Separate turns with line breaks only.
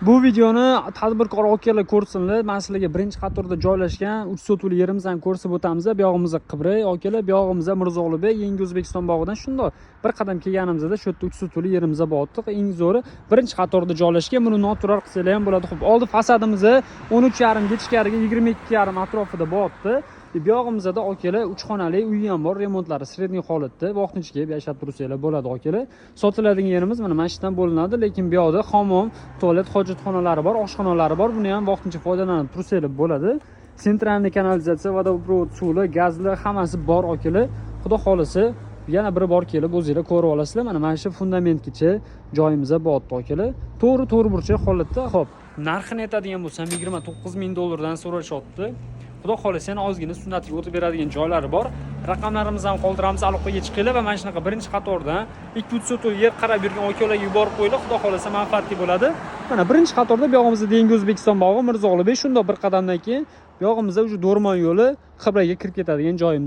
Bu videoni tadbirkor akalar ko'rsinlar. Men sizlarga birinchi qatorda joylashgan 3 sotuvli yerimizni ko'rsatib o'tamiz. Bu yog'imizda Qibray akalar, bu yog'imizda Mirzo Ulug'bek, Yangi O'zbekiston bog'idan shundoq bir qadam kelganimizda shu yerda 3 sotuvli yerimiz bor. Eng zo'ri, birinchi qatorda joylashgan. Buni noturar qilsanglar ham bo'ladi. Xo'p, oldi fasadimiz 13,5 ga, ichkariga 22,5 atrofida bo'lyapti. Bu yog'imizda, akalar, 3 xonali uyi ham bor, remontlari средний holatda, vaqtincha kelib yashab tursanglar bo'ladi, akalar. Sotiladigan yerimiz mana shu yerdan bo'linadi, lekin bu yoqda hammom, tualet, hojatxonalari bor, oshxonalari bor. Buni ham vaqtincha foydalanib tursanglar bo'ladi. Центральный kanalizatsiya, водопровод suvli, gazli, hammasi bor, akalar. Xudo xohlasa, yana bir bor kelib o'zinglar ko'rib olasizlar. Mana shu fundamentgacha joyimiz bo'lyapti, akalar. To'g'ri, to'g'ri burchak holatda. Xo'p, narxini aytadigan bo'lsam, 29 ming dollardan so'rashyapti. Xudo xohlasa, yana ozgina sunnatiga o'tib beradigan joylari bor. Raqamlarimizni ham qoldiramiz, aloqaga chiqinglar va mana shunaqa birinchi qatordan 2-3 sotuk yer qarab yurgan akalarga yuborib qo'yinglar. Xudo xohlasa, manfaatli bo'ladi. Mana birinchi qatorda, bu yog'imizda Yangi O'zbekiston bog'i, Mirzo Ulug'bek, shundoq bir qadamdan keyin bu yog'imizda уже Do'rmon yo'li, Qibrayga kirib ketadigan joyimiz.